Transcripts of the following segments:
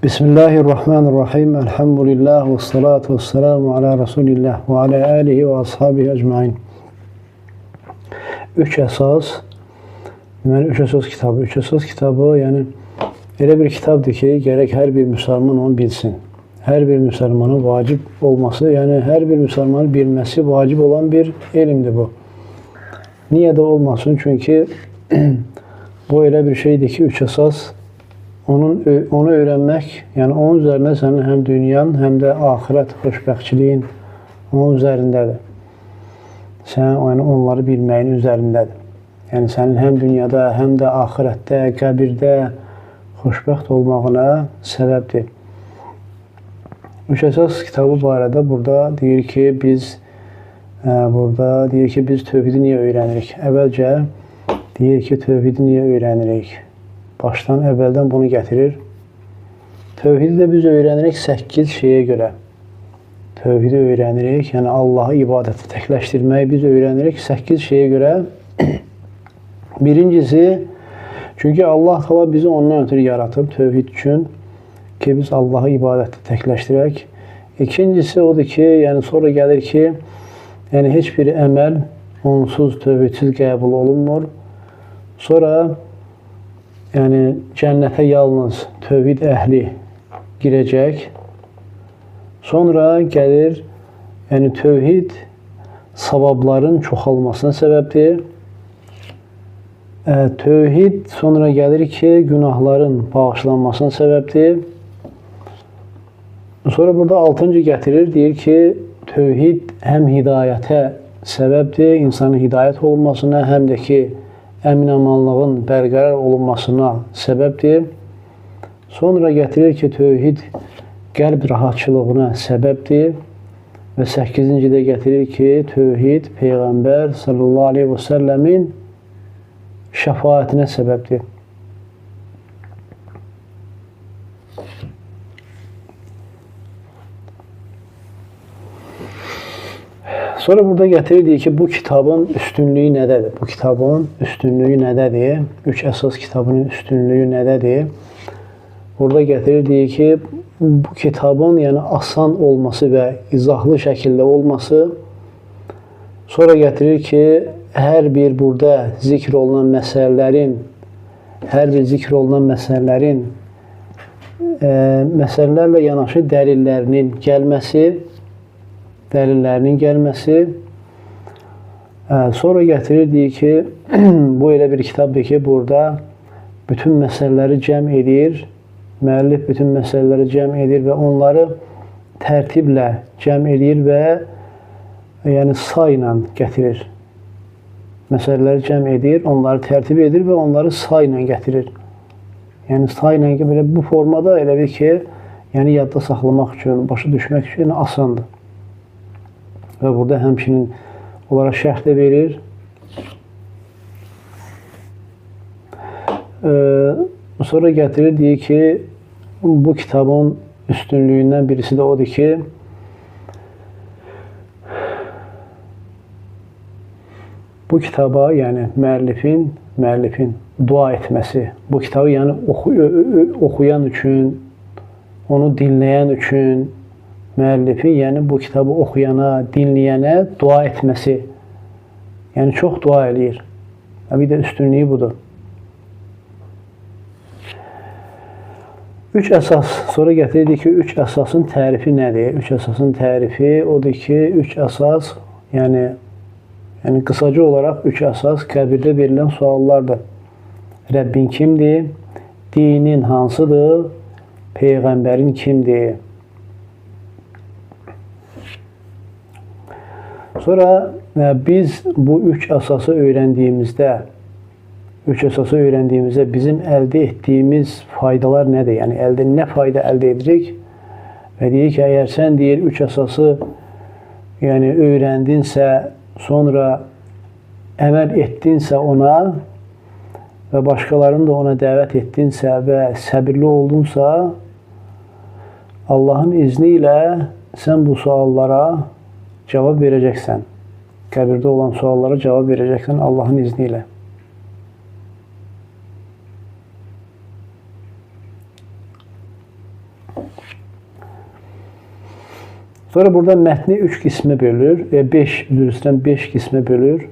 Bismillahirrahmanirrahim. Elhamdülillah ve salatu ve selamu ala Resulillah ve ala alihi ve ashabihi ecmain. Üç əsas, deməli, üç əsas kitabı. Üç əsas kitabı, yəni elə bir kitabdır ki, gərək hər bir müsəlman onu bilsin. Hər bir müsəlmanın vacib olması, yəni hər bir müsəlmanın bilməsi vacib olan bir elmdir bu. Niyə də olmasın? Çünki bu elə bir şeydir ki, üç əsas onu öyrənmək, yəni onun üzərində sənin həm dünyan, həm də axirət xoşbəxtçiliyin onun üzərindədir. Sən yəni onları bilməyin üzərindədir. Yəni sənin həm dünyada, həm də axirətdə, qəbirdə xoşbəxt olmağına səbəbdir. Üç əsas kitabı barədə burada deyir ki, biz tövhidi niyə öyrənirik? Əvvəlcə deyir ki, tövhidi niyə öyrənirik? Başdan, əvvəldən bunu gətirir. Tövhidi də biz öyrənirik 8 şeyə görə. Tövhidi öyrənirik, yəni Allahı ibadətə təkləşdirməyi biz öyrənirik 8 şeyə görə. Birincisi, çünki Allah Teala bizi ondan ötürü yaratıb tövhid üçün ki, biz Allahı ibadətə təkləşdirək. İkincisi odur ki, yəni sonra gəlir ki, yəni heç bir əməl onsuz, tövhidsiz qəbul olunmur. Sonra yəni cənnətə yalnız tövhid əhli girəcək. Sonra gəlir, yəni tövhid savabların çoxalmasına səbəbdir. Tövhid sonra gəlir ki, günahların bağışlanmasına səbəbdir. Sonra burada 6-cı gətirir, deyir ki, tövhid həm hidayətə səbəbdir, insanın hidayət olunmasına, həm də ki, əmin-amanlığın bərqərar olunmasına səbəbdir. Sonra gətirir ki, tövhid qəlb rahatçılığına səbəbdir və 8-ci də gətirir ki, tövhid Peyğəmbər sallallahu aleyhi və səlləmin şəfaətinə səbəbdir. Sonra burada gətirir, deyir ki, bu kitabın üstünlüyü nədədir? Bu kitabın üstünlüyü nədədir? Üç əsas kitabının üstünlüyü nədədir? Burada gətirir, deyir ki, bu kitabın yəni asan olması və izahlı şəkildə olması. Sonra gətirir ki, hər bir burada zikr olunan məsələlərin, məsələlərlə yanaşı dəlillərinin gəlməsi, Sonra gətirir, deyir ki, bu elə bir kitabdır ki, burada bütün məsələləri cəm edir, müəllif bütün məsələləri cəm edir və onları tərtiblə cəm edir və yəni sayla gətirir. Məsələləri cəm edir, onları tərtib edir və onları sayla gətirir. Yəni sayla ki, belə bu formada elə bir ki, yəni yadda saxlamaq üçün, başa düşmək üçün asandır. Və burada həmçinin onlara şərh də verir. Sonra gətirir, deyir ki, bu kitabın üstünlüyündən birisi də odur ki, bu kitaba, yəni müəllifin dua etməsi, bu kitabı yəni oxuyan üçün, onu dinləyən üçün, müəllifin, yəni bu kitabı oxuyana, dinləyənə dua etməsi. Yəni çox dua eləyir. Bir də üstünlüyü budur. Üç əsas. Sonra gətirdik ki, üç əsasın tərifi nədir? Üç əsasın tərifi odur ki, üç əsas, yəni qısaca olaraq üç əsas qəbirdə verilən suallardır. Rəbbin kimdir? Dinin hansıdır? Peyğəmbərin kimdir? Sonra biz bu üç əsası öyrəndiyimizdə, bizim əldə etdiyimiz faydalar nədir? Yəni nə fayda əldə edirik? Və deyir ki, əgər sən deyir üç əsası yəni öyrəndinsə, sonra əməl etdinsə ona və başqalarını da ona dəvət etdinsə və səbirli oldunsa, Allahın izni ilə sən bu suallara cavab verəcəksən. Qəbirdə olan suallara cavab verəcəksən Allahın izni ilə. Sonra burada mətni 3 qismə bölür, 5, üzr istəyirəm, 5 qismə bölür.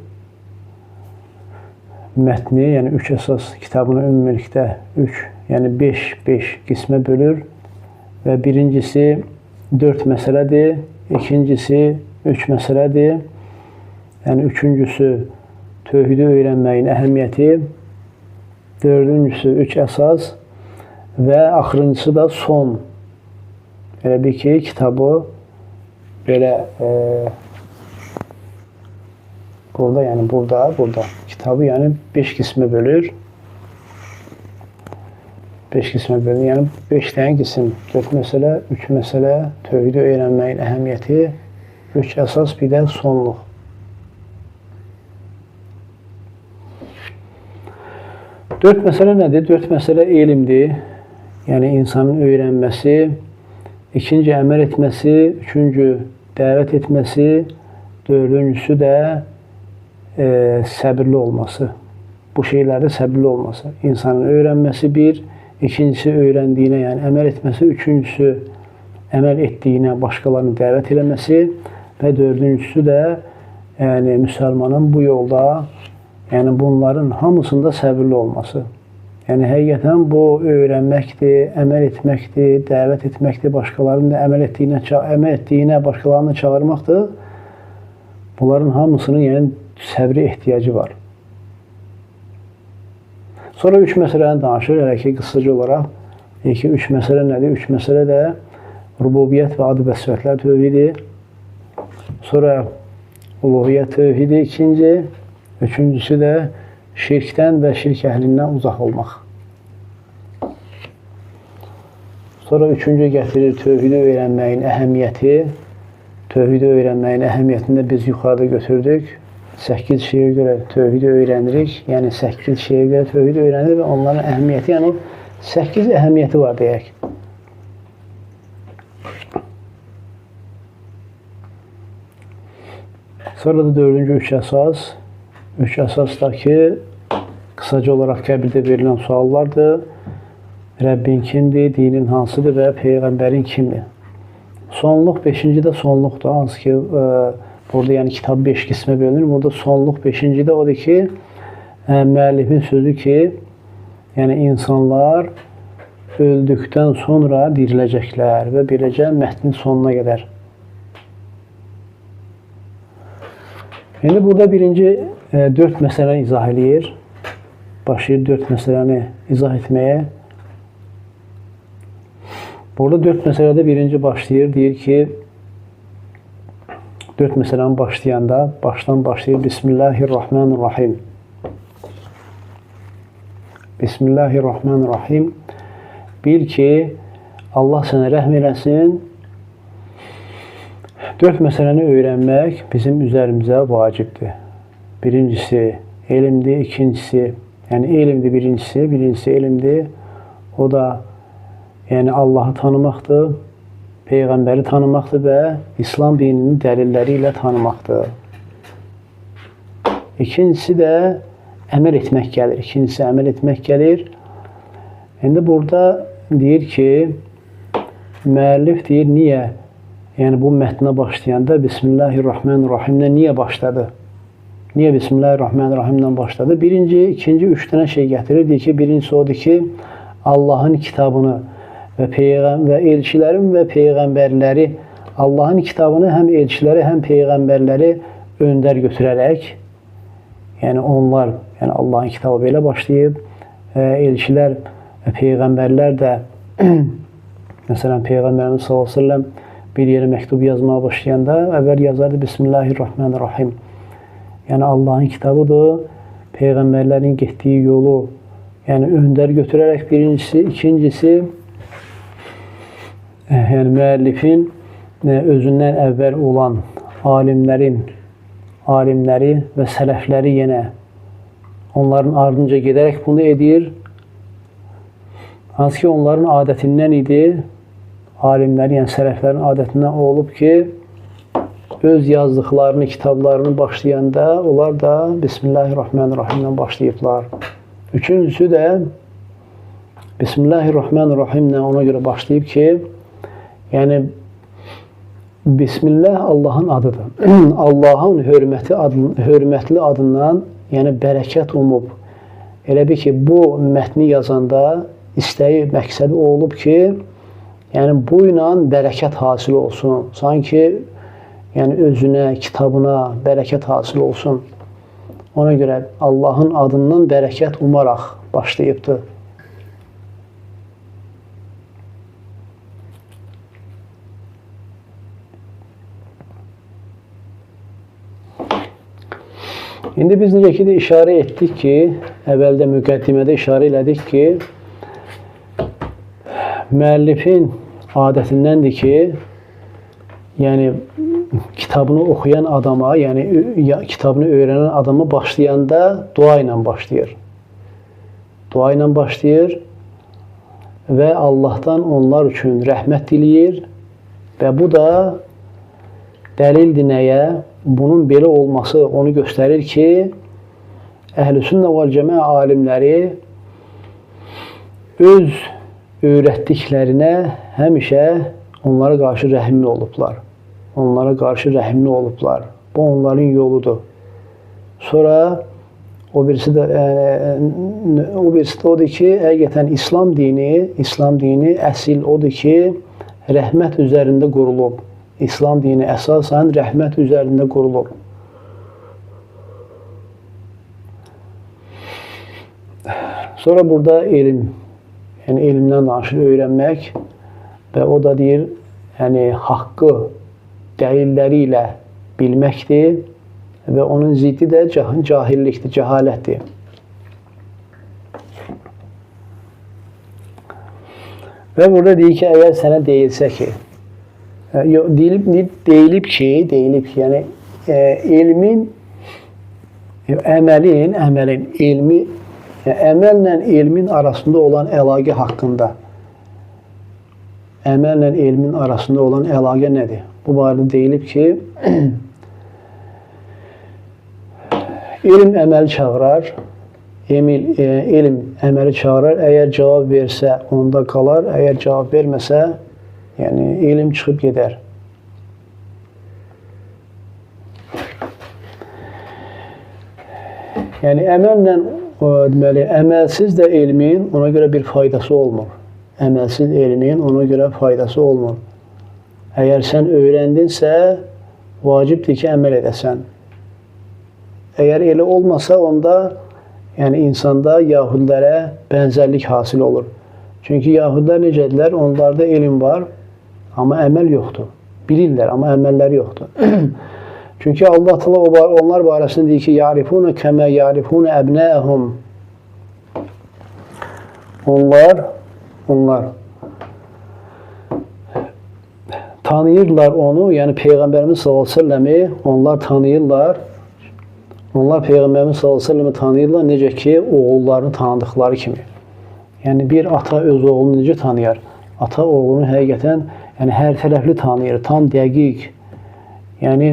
Mətni, yəni 3 əsas kitabını ümumilikdə 3, yəni 5 qismə bölür və birincisi 4 məsələdir, ikincisi 3 məsələdir, yəni üçüncüsü tövhidi öyrənməyin əhəmiyyəti, dördüncüsü 3 əsas və axırıncısı da son. Elə bil ki, kitabı belə burada, yəni burada kitabı yəni 5 qismə bölür. 5 qismə bölür. Yəni 5 dənə qism. 4 məsələ, 3 məsələ, tövhidi öyrənməyin əhəmiyyəti, 3 əsas, bir də sonluq. 4 məsələ nədir? 4 məsələ elmdir. Yəni insanın öyrənməsi, ikinci əməl etməsi, üçüncü dəvət etməsi, dördüncüsü də səbirli olması. Bu şeylərdə səbirli olması. İnsanın öyrənməsi bir, ikincisi öyrəndiyinə, yəni əməl etməsi, üçüncüsü əməl etdiyinə başqalarını dəvət eləməsi və dördüncüsü də yəni müsəlmanın bu yolda, yəni bunların hamısında səbirli olması. Yəni həqiqətən bu öyrənməkdir, əməl etməkdir, dəvət etməkdir, başqalarının da əməl etdiyinə başqalarını çağırmaqdır. Bunların hamısının yəni səbri ehtiyacı var. Sonra 3 məsələni danışır, hələ ki qısaca olaraq. Deyir ki, 3 məsələ nədir? 3 məsələ də rububiyyət və ad və sifətlər tövhidir. Sonra uluhiyyət tövhidi ikinci, üçüncüsü də şirkdən və şirk əhlindən uzaq olmaq. Sonra üçüncü gətirir tövhidi öyrənməyin əhəmiyyəti. Tövhidi öyrənməyin əhəmiyyətini də biz yuxarıda götürdük. 8 şeyə görə tövhidi öyrənirik. Yəni 8 şeyə görə tövhidi öyrənirik və onların əhəmiyyəti, yəni 8 əhəmiyyəti var deyək. Sonra da dördüncü 3 əsas. 3 əsas da ki, qısaca olaraq qəbirdə verilən suallardır. Rəbbin kimdir, dinin hansıdır və Peyğəmbərin kimdir? Sonluq, 5-ci də sonluqdur. Hansı ki, burada yəni kitab 5 qismə bölünür. Burada sonluq 5-ci də odur ki, müəllifin sözü ki, yəni insanlar öldükdən sonra diriləcəklər və beləcə mətnin sonuna qədər. İndi burada birinci 4 məsələni izah eləyir. Başlayır 4 məsələni izah etməyə. Burada 4 məsələdə birinci başlayır. Deyir ki, 4 məsələni başlayanda başdan başlayır. Bismillahirrahmanirrahim. Bismillahirrahmanirrahim. Bil ki, Allah sənə rəhm eləsin. 4 məsələni öyrənmək bizim üzərimizə vacibdir. Birincisi elmdir, ikincisi, yəni elmdir birincisi, birincisi elmdir. O da yəni Allahı tanımaqdır, Peyğəmbəri tanımaqdır və İslam dininin dəlilləri ilə tanımaqdır. İkincisi də əməl etmək gəlir. İkincisi əməl etmək gəlir. İndi burada deyir ki, müəllif deyir, niyə? Yəni bu mətnə başlayanda Bismillahirrahmanirrahimlə niyə başladı? Niyə Bismillahirrahmanirrahimlə başladı? Birinci, ikinci, 3 dənə şey gətirir. Deyir ki, birincisi odur ki, Allahın kitabını və elçilərin və peyğəmbərləri, Allahın kitabını həm elçiləri, həm peyğəmbərləri öndər götürərək, yəni onlar, yəni Allahın kitabı belə başlayıb, elçilər və peyğəmbərlər də, məsələn, Peyğəmbərimiz sallallahu əleyhi və səlləm bir yerə məktub yazmağa başlayanda əvvəl yazardı Bismillahirrahmanirrahim. Yəni Allahın kitabıdır, peyğəmbərlərin getdiyi yolu, yəni öndər götürərək birincisi, ikincisi, yəni müəllifin özündən əvvəl olan alimləri və sələfləri yenə onların ardınca gedərək bunu edir. Hansı ki, onların adətindən idi, alimlərin, yəni sələflərin adətindən o olub ki, öz yazdıqlarını, kitablarını başlayanda onlar da Bismillahirrahmanirrahimlə başlayıblar. Üçüncüsü də Bismillahirrahmanirrahimlə ona görə başlayıb ki, Yəni, Bismillah Allahın adıdır. Allahın hörmətli adından, yəni bərəkət umub. Elə bil ki, bu mətni yazanda istəyi, məqsədi o olub ki, yəni bu ilə bərəkət hasil olsun. Sanki yəni özünə, kitabına bərəkət hasil olsun. Ona görə Allahın adından bərəkət umaraq başlayıbdır. İndi biz necə ki də işarə etdik ki, əvvəldə müqəddimədə işarə elədik ki, müəllifin adətindəndir ki, yəni kitabını oxuyan adama, yəni kitabını öyrənən adama başlayanda dua ilə başlayır. Dua ilə başlayır və Allahdan onlar üçün rəhmət diləyir və bu da dəlildir nəyə? Bunun belə olması onu göstərir ki, Əhl-i Sünnə vəl Cəmə alimləri öz öyrətdiklərinə həmişə onlara qarşı rəhimli olublar. Onlara qarşı rəhimli olublar. Bu onların yoludur. Sonra o birisi də odur ki, həqiqətən İslam dini əsil odur ki, rəhmət üzərində qurulub. İslam dini əsasən rəhmət üzərində qurulub. Sonra burada elm, yəni elmdən danışır, öyrənmək və o da deyir, yəni haqqı dəlilləri ilə bilməkdir və onun ziddi də cahillikdir, cəhalətdir. Və burada deyir ki, əgər sənə deyilsə ki, deyilib ki, yəni elmin, əməlin, elmi, əməllə elmin arasında olan əlaqə haqqında, əməllə elmin arasında olan əlaqə nədir? Bu barədə deyilib ki, elm əməli çağırar, elm əməli çağırar, əgər cavab versə onda qalar, əgər cavab verməsə, yəni elm çıxıb gedər. Yəni əməllə, deməli, əməlsiz də elmin ona görə bir faydası olmur. Əməlsiz elmin ona görə faydası olmur. Əgər sən öyrəndinsə, vacibdir ki, əməl edəsən. Əgər elə olmasa, onda yəni insanda yahudilərə bənzərlik hasil olur. Çünki yahudilər necədirlər? Onlarda elm var, amma əməl yoxdur. Bilirlər, amma əməlləri yoxdur. Çünki Allah Teala onlar barəsində deyir ki, "Yarifuna kəmə yarifuna əbnəhum." Onlar tanıyırlar onu, yəni Peyğəmbərimiz sallallahu əleyhi və səlləmi onlar tanıyırlar. Onlar Peyğəmbərimiz sallallahu əleyhi və səlləmi tanıyırlar necə ki, oğullarını tanıdıqları kimi. Yəni bir ata öz oğlunu necə tanıyar? Ata oğlunu həqiqətən yəni hər tərəfli tanıyır, tam dəqiq. Yəni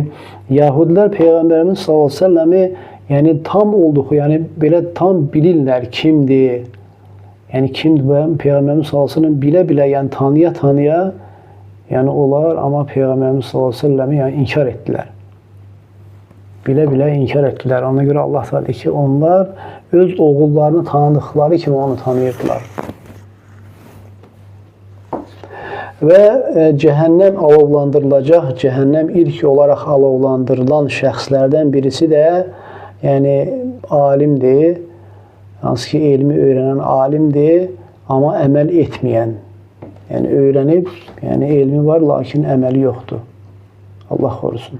Yahudilər Peyğəmbərimiz sallallahu əleyhi və səlləmi yəni tam olduğu, yəni belə tam bilirlər kimdir. Yəni kimdir Peyğəmbərimiz sallallahu əleyhi və səlləm bilə-bilə, yəni tanıya-tanıya, yəni onlar amma Peyğəmbərimiz sallallahu əleyhi və səlləmi yəni inkar etdilər. Bilə-bilə inkar etdilər. Ona görə Allah Teala deyir ki, onlar öz oğullarını tanıdıqları kimi onu tanıyırdılar. Və cəhənnəm alovlandırılacaq. Cəhənnəm ilk olaraq alovlandırılan şəxslərdən birisi də yəni alimdir. Hansı ki, elmi öyrənən alimdir, amma əməl etməyən. Yəni öyrənib, yəni elmi var, lakin əməli yoxdur. Allah qorusun.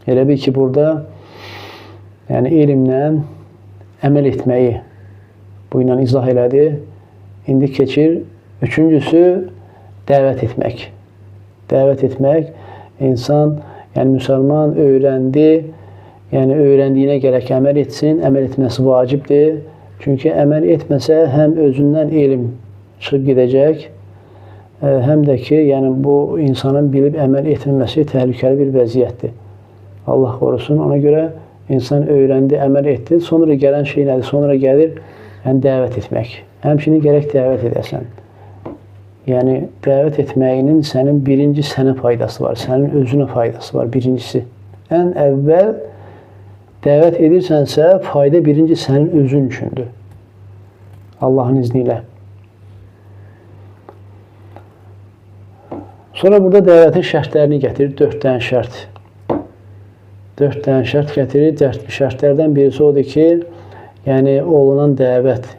Elə bil ki, burada yəni elmlə əməl etməyi bu ilə izah elədi. İndi keçir. Üçüncüsü, dəvət etmək. Dəvət etmək, insan, yəni müsəlman öyrəndi, yəni öyrəndiyinə gərək əməl etsin, əməl etməsi vacibdir. Çünki əməl etməsə həm özündən elm çıxıb gedəcək, həm də ki, yəni bu insanın bilib əməl etməməsi təhlükəli bir vəziyyətdir. Allah qorusun. Ona görə insan öyrəndi, əməl etdi. Sonra gələn şey nədir? Sonra gəlir, Yəni dəvət etmək. Həmçinin gərək dəvət edəsən. Yəni dəvət etməyinin sənin birinci sənə faydası var, sənin özünə faydası var birincisi. Ən əvvəl dəvət edirsənsə, fayda birinci sənin özün üçündür. Allahın izni ilə. Sonra burada dəvətin şərtlərini gətirir. 4 dənə şərt. 4 dənə şərt gətirir. Şərtlərdən birisi odur ki, yəni olunan dəvət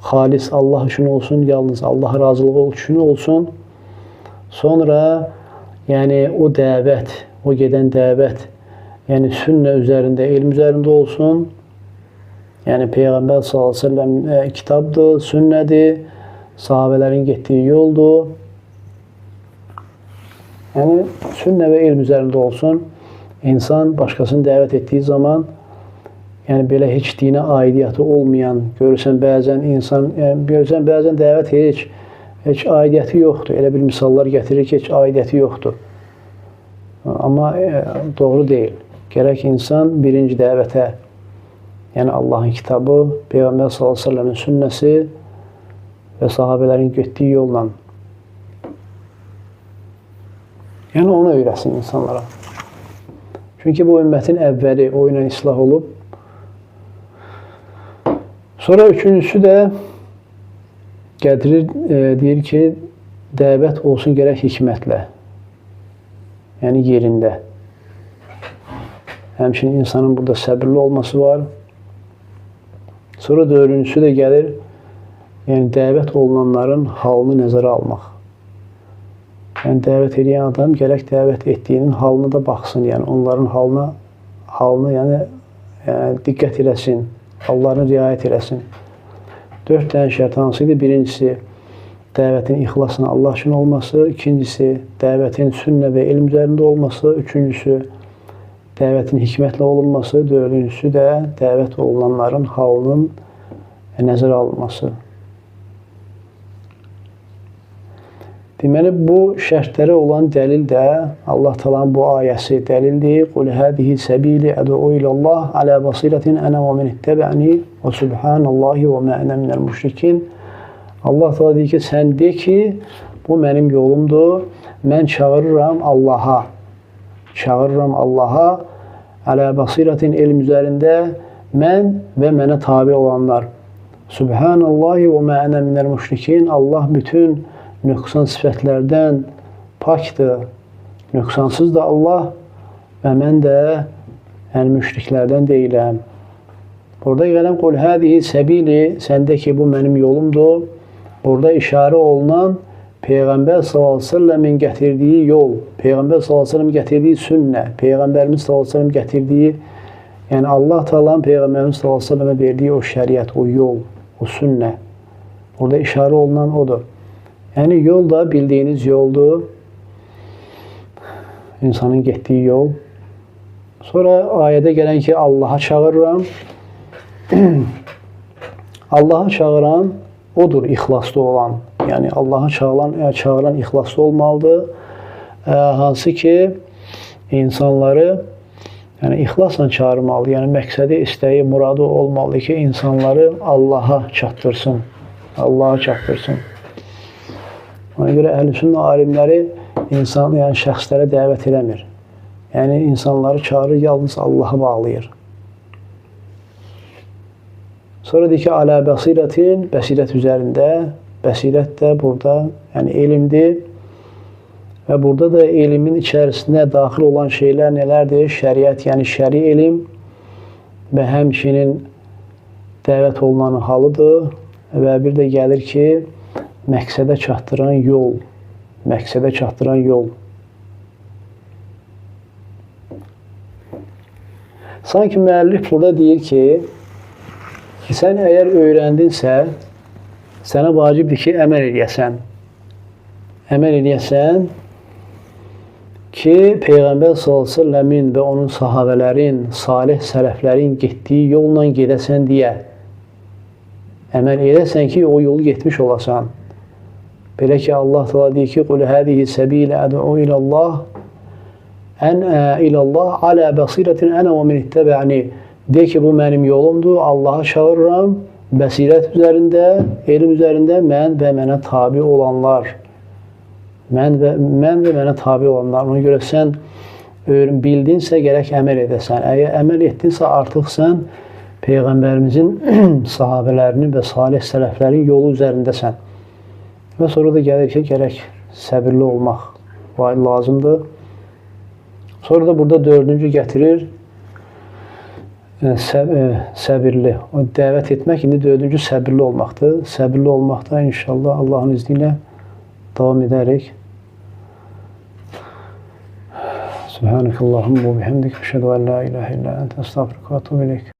xalis Allah üçün olsun, yalnız Allah razılığı üçün olsun. Sonra yəni o dəvət, o gedən dəvət, yəni sünnə üzərində, elm üzərində olsun. Yəni Peyğəmbər sallallahu əleyhi və səlləm kitabdır, sünnədir, sahabələrin getdiyi yoldur. Yəni sünnə və elm üzərində olsun. İnsan başqasını dəvət etdiyi zaman, yəni belə heç dinə aidiyyatı olmayan, görürsən bəzən insan, yəni görürsən bəzən dəvət heç aidiyyatı yoxdur. Elə bir misallar gətirir ki, heç aidiyyatı yoxdur. Amma doğru deyil. Gərək insan birinci dəvətə, yəni Allahın kitabı, Peyğəmbər sallallahu əleyhi və səlləmin sünnəsi və sahabələrin getdiyi yolla, yəni onu öyrəsin insanlara. Çünki bu ümmətin əvvəli o ilə islah olub. Sonra üçüncüsü də gətirir, deyir ki, dəvət olsun gərək hikmətlə, yəni yerində. Həmçinin insanın burada səbirli olması var. Sonra dördüncüsü də gəlir, yəni dəvət olunanların halını nəzərə almaq. Yəni dəvət edən adam gərək dəvət etdiyinin halına da baxsın, yəni onların halına yəni diqqət eləsin, hallarına riayət eləsin. 4 dənə şərt hansı idi? Birincisi, dəvətin ixlasla Allah üçün olması, ikincisi, dəvətin sünnə və elm üzərində olması, üçüncüsü, dəvətin hikmətlə olunması, dördüncüsü də dəvət olunanların halının nəzərə alınması. Deməli, bu şərtlərə olan dəlil də Allah Taala'nın bu ayəsi dəlildir. Qul hadihi səbili əd'u ilallah alə basiratin ənə və men ittəbə'ni və subhanallahi və mə ənə minəl müşrikin. Allah Taala deyir ki, sən de ki, bu mənim yolumdur. Mən çağırıram Allaha. Çağırıram Allaha alə basiratin, elm üzərində mən və mənə tabi olanlar. Subhanallahi və mə ənə minəl müşrikin. Allah bütün nöqsan sifətlərdən pakdır, nöqsansız da Allah və mən də yəni müşriklərdən deyiləm. Burada gələn qul hədihi səbili, səndə ki, bu mənim yolumdur. Burada işarə olunan Peyğəmbər sallallahu əleyhi və səlləmin gətirdiyi yol, Peyğəmbər sallallahu əleyhi və səlləm gətirdiyi sünnə, Peyğəmbərimiz sallallahu əleyhi və səlləm gətirdiyi, yəni Allah Taala'nın Peyğəmbərimiz sallallahu əleyhi və səlləmə verdiyi o şəriət, o yol, o sünnə. Burada işarə olunan odur. Yəni yol da bildiyiniz yoldur. İnsanın getdiyi yol. Sonra ayədə gələn ki, Allaha çağırıram. Allaha çağıran odur ixlaslı olan. Yəni Allaha çağıran ixlaslı olmalıdır. Hansı ki, insanları yəni ixlasla çağırmalıdır. Yəni məqsədi, istəyi, muradı olmalıdır ki, insanları Allaha çatdırsın. Allaha çatdırsın. Ona görə əhl-i sünnə alimləri insan, yəni şəxslərə dəvət eləmir. Yəni insanları çağırır, yalnız Allaha bağlayır. Sonra deyir ki, alə bəsirətin, bəsirət üzərində, bəsirət də burada yəni elmdir. Və burada da elmin içərisinə daxil olan şeylər nələrdir? Şəriət, yəni şəri elm və həmçinin dəvət olunanın halıdır. Və bir də gəlir ki, məqsədə çatdıran yol, məqsədə çatdıran yol. Sanki müəllif burada deyir ki, sən əgər öyrəndinsə, sənə vacibdir ki, əməl eləyəsən. Əməl eləyəsən ki, Peyğəmbər sallallahu əleyhi və səlləmin və onun sahabələrin, salih sələflərin getdiyi yolla gedəsən deyə. Əməl edəsən ki, o yolu getmiş olasan. Belə ki, Allah Teala deyir ki, Qul hadihi səbilə əd'u ilallah ən ilallah alə bəsirətin ənə və men ittəbə'ni. De ki, bu mənim yolumdur, Allaha çağırıram, Bəsirət üzərində, elm üzərində mən və mənə tabi olanlar. Mən və mənə tabi olanlar. Ona görə sən bildinsə gərək əməl edəsən. Əgər əməl etdinsə artıq sən Peyğəmbərimizin sahabələrinin və salih sələflərin yolu üzərindəsən. Və sonra da gəlir ki, gərək səbirli olmaq lazımdır. Sonra da burada dördüncü gətirir səbirli. O dəvət etmək, indi dördüncü səbirli olmaqdır. Səbirli olmaqda inşallah Allahın izni ilə davam edərik. Subhanakallahumma və bihamdik, əşhədu ən la ilahə illə əntə, əstəğfiruka və etûbü ileyk.